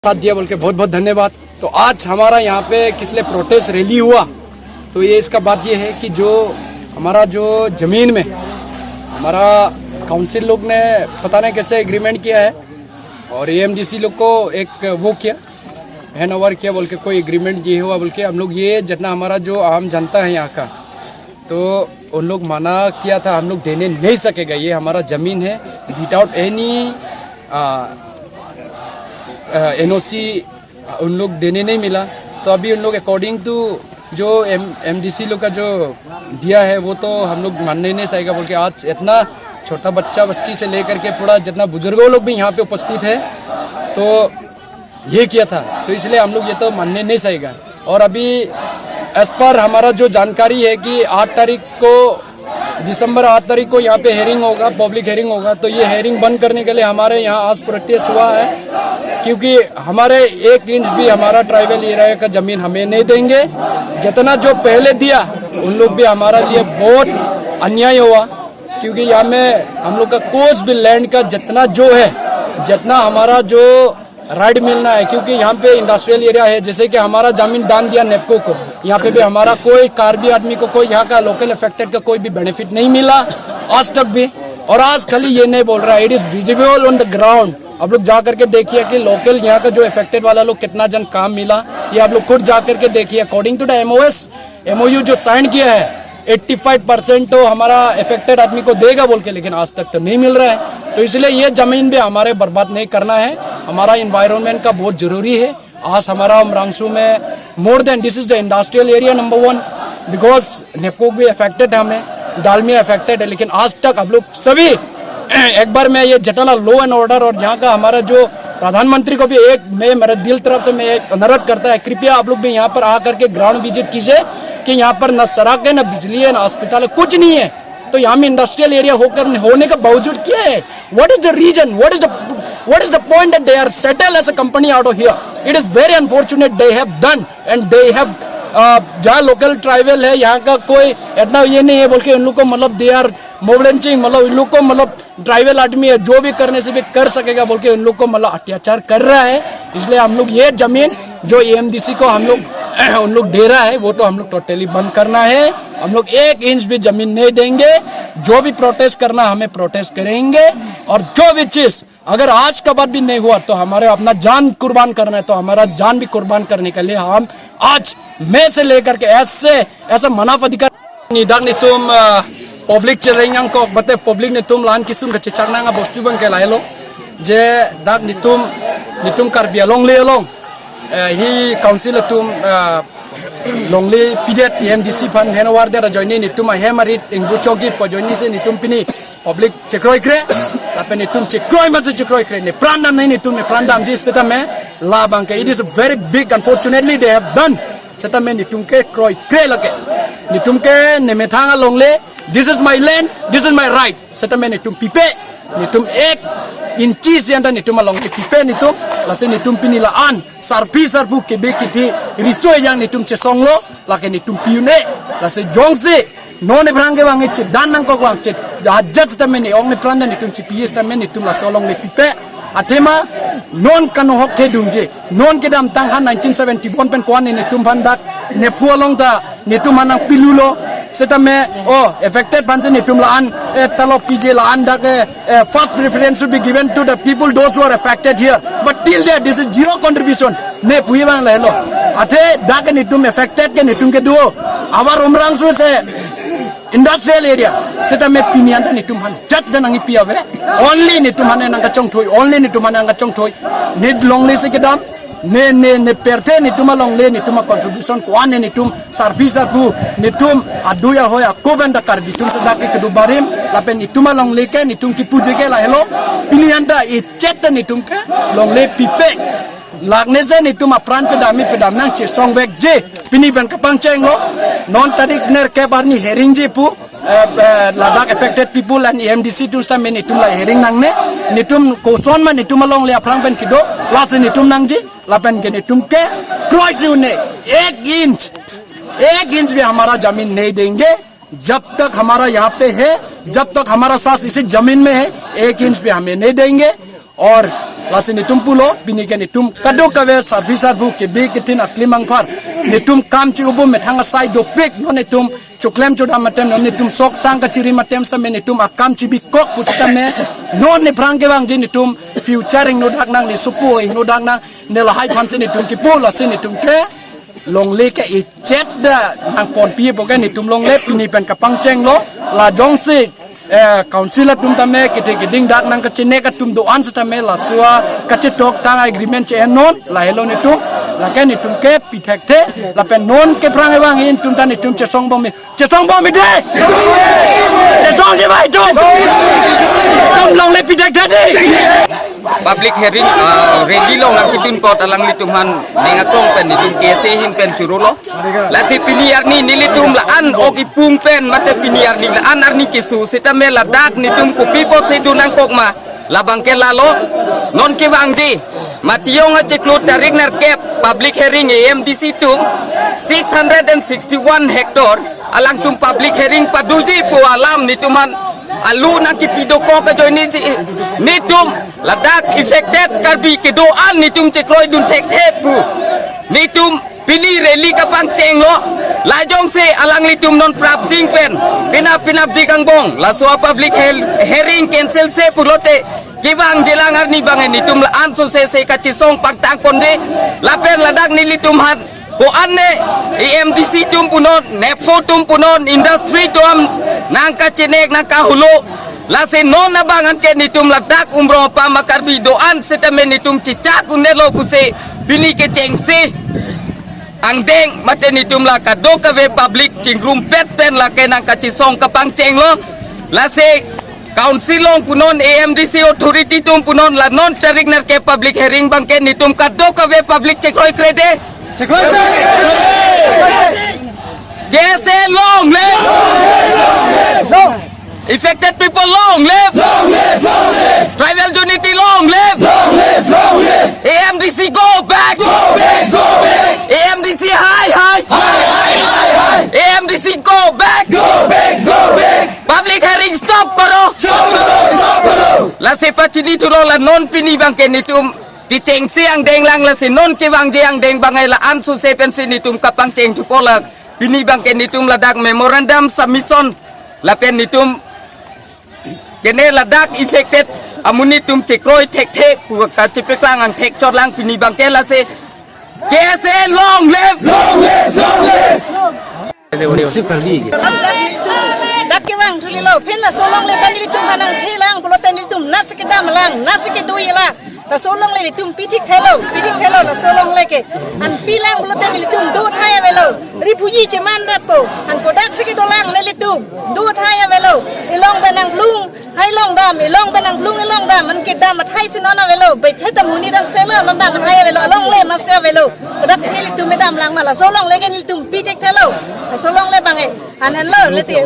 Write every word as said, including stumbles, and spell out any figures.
साथ दिया बोल के बहुत बहुत धन्यवाद। तो आज हमारा यहाँ पे किस लिए प्रोटेस्ट रैली हुआ, तो ये इसका बात ये है कि जो हमारा जो जमीन में हमारा काउंसिल लोग ने पता नहीं कैसे एग्रीमेंट किया है और एएमडीसी लोग को एक वो किया, हैंड ओवर किया बोल के, कोई एग्रीमेंट ये हुआ बोल के, हम लोग ये जितना हमारा जो आम जनता है यहाँ का, तो उन लोग मना किया था, हम लोग देने नहीं सकेगा, ये हमारा जमीन है, विदाउट एनी एनओसी उन लोग देने नहीं मिला। तो अभी उन लोग अकॉर्डिंग टू जो एम एमडीसी लोग का जो दिया है, वो तो हम लोग मानने नहीं चाहेगा बोल के आज इतना छोटा बच्चा बच्ची से लेकर के पूरा जितना बुजुर्गों लोग भी यहाँ पे उपस्थित है, तो ये किया था, तो इसलिए हम लोग ये तो मानने नहीं चाहेगा। और अभी एज पर हमारा जो जानकारी है कि आठ तारीख को, दिसंबर आठ तारीख को यहाँ पे हेयरिंग होगा, पब्लिक हेयरिंग होगा, तो ये हेयरिंग बंद करने के लिए हमारे यहाँ आज प्रोटेस्ट हुआ है, क्योंकि हमारे एक इंच भी हमारा ट्राइबल एरिया का जमीन हमें नहीं देंगे। जितना जो पहले दिया, उन लोग भी हमारे लिए बहुत अन्याय हुआ, क्योंकि यहाँ में हम लोग का कुछ भी लैंड का जितना जो है, जितना हमारा जो राइट मिलना है, क्योंकि यहाँ पे इंडस्ट्रियल एरिया है। जैसे कि हमारा जमीन दान दिया नेपको को, यहाँ पे भी हमारा कोई कार्बी आदमी को, कोई यहाँ का लोकल अफेक्टेड का कोई भी बेनिफिट नहीं मिला आज तक भी। और आज खाली ये नहीं बोल रहा है, it is visible on the ground। आप लोग जा करके देखिए कि लोकल यहाँ का जो अफेक्टेड वाला लोग कितना जन काम मिला, ये आप लोग खुद जा करके देखिए। According to the MOS, MOU जो साइन किया है, एट्टी फाइव परसेंट तो हमारा अफेक्टेड आदमी को देगा बोल के, लेकिन आज तक तो नहीं मिल रहा है। तो इसलिए ये जमीन भी हमारे बर्बाद नहीं करना है, हमारा इन्वायरमेंट का बहुत जरूरी है। आज हमारा उमरांगसू में more than, this is the industrial area number one, because NEEPCO भी अफेक्टेड है, हमें डालमिया अफेक्टेड है, लेकिन आज तक आप लोग सभी एक बार मैं ये जितना लॉ एंड ऑर्डर और यहाँ का हमारा जो प्रधानमंत्री को भी एक, मैं, मेरे दिल तरफ से मैं एक अनुरोध करता है, कृपया आप लोग भी यहाँ पर आ करके ग्राउंड विजिट कीजिए कि यहाँ पर ना सड़क है, ना बिजली है, ना हॉस्पिटल है, कुछ नहीं है। तो यहाँ में इंडस्ट्रियल एरिया होकर होने के बावजूद क्या है? What is the reason? What is the, what is the point that they are settle as a company out of here? It is very unfortunate they have done and they have, uh, जहाँ local tribal है, यहाँ का कोई इतना ये नहीं है बोल के उन लोग को, मतलब, दे आर मोबलेंचिंग, मतलब, उन लोग को, मतलब, ट्राइबल आदमी है, जो भी करने से भी कर सकेगा बोल के उन लोग को, मतलब, अत्याचार कर रहा है। इसलिए हम लोग ये जमीन जो एएमडीसी को हम लोग उन लोग दे रहा है, वो तो हम लोग टोटली बंद करना है। हम लोग एक इंच भी जमीन नहीं देंगे। जो भी प्रोटेस्ट करना, हमें प्रोटेस्ट करेंगे। और जो भी चीज अगर आज का बाद भी नहीं हुआ तो हमारे अपना जान कुर्बान करना है, तो हमारा जान भी कुर्बान करने के लिए हम आज मैं से लेकर के ऐसे ऐसा मानव अधिकार ni dak netum, ah, public chereng nangkok, bate public netum lan kisung kachechak nang abostu bang ke lahelo. Je dak netum, netum Karbi Anglong le along, eh, hi council atum, ah, longle pidet, eMDC aphan handover det ajoine netum ahem arit ingbu chokji pu ajoine si netum pini public chekroikre, lapen netum chekroi masi chekroikre, nepran damnei netum nepran damji setame labang ke. It is very big, unfortunately they have done. Setame netum ke kroikre lake. Netum ke nemethang alongle, "This is my land, this is my right." Setame netum pipe, netum ek inchi si anta netum alongle pipe netum, lasi netum pini la-an sarpi sarpo kebe kithi riso ejang netum chesonglo, lake netum pi un-e, lasi jongsi non aphrang kevang chedan nangkok vang che ajat setame ne-ong nepran dan netum chepi setame netum laso alongle pipe. Athema non kanohok thedungje. Non kedamtang ha nineteen seventy-one pen ko-an ne netum aphan dak Nepko along ta netum aphan nangpilulo. Setame, oh, affected aphan si netum la-an, eh, talok pije la-an dak, eh, eh, first preference should be given to the people, those who are affected here. But till there, this is zero contribution. Ne puji abang lahelo. Athe dak netum affected ke netum kedo. Our Umrangso is a industrial area. Setame pini anta netum aphan jat dan nangpi ave. Only netum aphan nangkachongthoi. Only netum aphan nangkachongthoi. Ne longle si kedam. Ne, ne, ne pirthe netum alongle, netum a-contribution ko-an ne netum sarpi sarpo, netum adui ahoi ako pen ta Karbi atum sedak ke kedo barim, lapen netum alongle ke, netum kipuji ke lahelo, pini anta ichet ta netum ke longle pipe. Lakne si netum apran pedam mi pedam nangchesongvekje, pini pen kapangchenglo, non tarik nerkep arni hearing ji pu, eh, eh, ladak affected people and eMDC atum setame netum la hearing nangne, netum koson ma netum alongle aphrang pen kedo, lasi netum nangji, lapen ke netum ke kroi si un-e, ek inch, ek inch bhi hamara jamin nahi denge, jab tak hamara yahan pe hai, jab tak hamara saans isi jamin mein hai, ek inch bhi hame nahi denge. Or lasi netum pulo, pini ke netum kadokave sarpi sarpo kebe kethin aklim angphar netum kam chi-ubu methang asai dopik, non netum choklem chodam atem, non netum sok sang kachirim atem sitame netum akam chibikok pusitame non nephrang kevangji netum future ingnodak nang, ne sopo ingnodak nang, ne lahai aphansi netum kipu. Lasi netum ke longle ke ichet da nangponpi pu ke netum longle pini pen kapangchenglo. La jongsi eh, council atum tame kethe keding dak nangkachenek atum do-an sitame laso akachetok tang agreement che-en non, lahelo netum, lake netum ke pi thekthe, lapen non kephrang kevang netum ta netum chesong bom, chesong bom de, chesongji bai tum, tum longle pi thekthe de. Public hearing, ah, rally along nangkedun apot alanglitum aphan ning aklong pen netum K S A ahin pen chorolo. Lasi pini arni nelitum la-an ok ipung pen mate pini arni la-an arni keso sitame ladak netum kopi apotsi dun nangkok ma, labang ke lalo. Non kevangji Matijong achiklo tarik nerkep public hearing A M D C atum six hundred and sixty-one hectare alangtum public hearing padoji pu alam netum aphan alu nangkipi dokok ajoinesi netum ladak affected Karbi kedo-an netum chekroidun thekthe pu netum pini rally kapangchenglo. La jongsi alanglitum non prapjin pen penap penap dik angbong laso public hel-, hearing cancel se pulote kevangji lang arni bang netum la-an sose se kachesong pangtangponji. Lapen ladak nelitum aphan ko-an ne A M D C atum punon, NEEPCO atum punon, industry atum nangkachenek nangkaholo. Lasi non abang anke netum ladak Umrong apam a-Karbi do-an sitame netum chechak un-elo pusi pini kechengsi angdeng mate netum la kadokave public chingrumpet pen lake nangkachesong kapangchenglo. Lasi council along punon, A M D C authority atum punon, la non tarik nerkep public hearing bangke netum kadokave public chekroikre de. K S A long live! Affected people long live! Long live, long live! Tribal unity long live! Long live, long live! A M D C go back! Go back, go back! A M D C high, high! High, high, high, high! A M D C go back! Go back, go back! Public hearing stop koro! Stop koro, stop koro! Lasi pachini thulo la non pini bangke netum kechengsi angdeng lang, lasi non kevangji angdeng bang ai la-an sose pensi netum kapangcheng thupo la. Pini bangke netum ladak memorandum submission lapen netum kene ladak affected amonit atum chekroi thekthe pu kachepeklang angthek chot lang pini bangke. Lasi K S A long live! Long live, long live! Sip Karbi ke. Dak kevang thulilo, phin laso longle ta nelitum aphan nangthelang pulote nelitum nasi kedam lang, nasi kedolang. Laso longle nelitum pi thekthelo, pi thekthelo laso longle ke. An pilang pulote nelitum do thai avelo. Refugee cheman datpo. An kodaksi kedolang nelitum do thai avelo. Ilong pen nangplung hai long dam, ilong pen nangplung ilong dam. An kedam athai si non avelo. Betheta muni dam selo, non dam athai avelo. Alongle masi avelo. Kodaksi nelitum medam lang ma, laso longle ke nelitum pi thekthelo. Laso longle bang e. An henlo leti.